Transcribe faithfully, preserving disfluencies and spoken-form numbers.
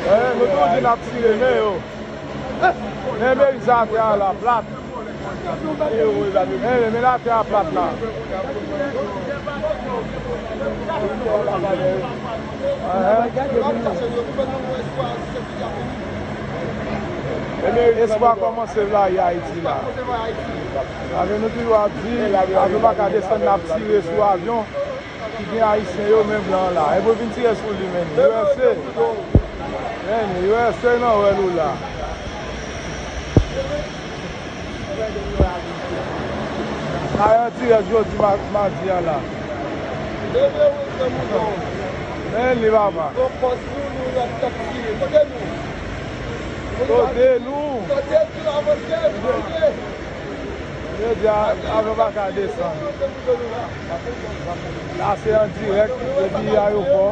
Eh, nou toujou di n ap tire, men yo. Men, men sa atè a la, plat. Men, men atè a plat la. Enhen. Espwa kòmanse blayi Ayiti la. Avè nou toujou ap di, avyon pa ka desann, n ap tire sou avyon ki gen Ayisyen yo, men blan la. Epi w vin tire sou li, men U S A. Men U S A nan wèl ou la. Sa yon dirèk jodi ma-, madi a la. Men li papa. Kote nou? Yo di a, avyon pa ka desann. La se an dirèk depi ayewopò.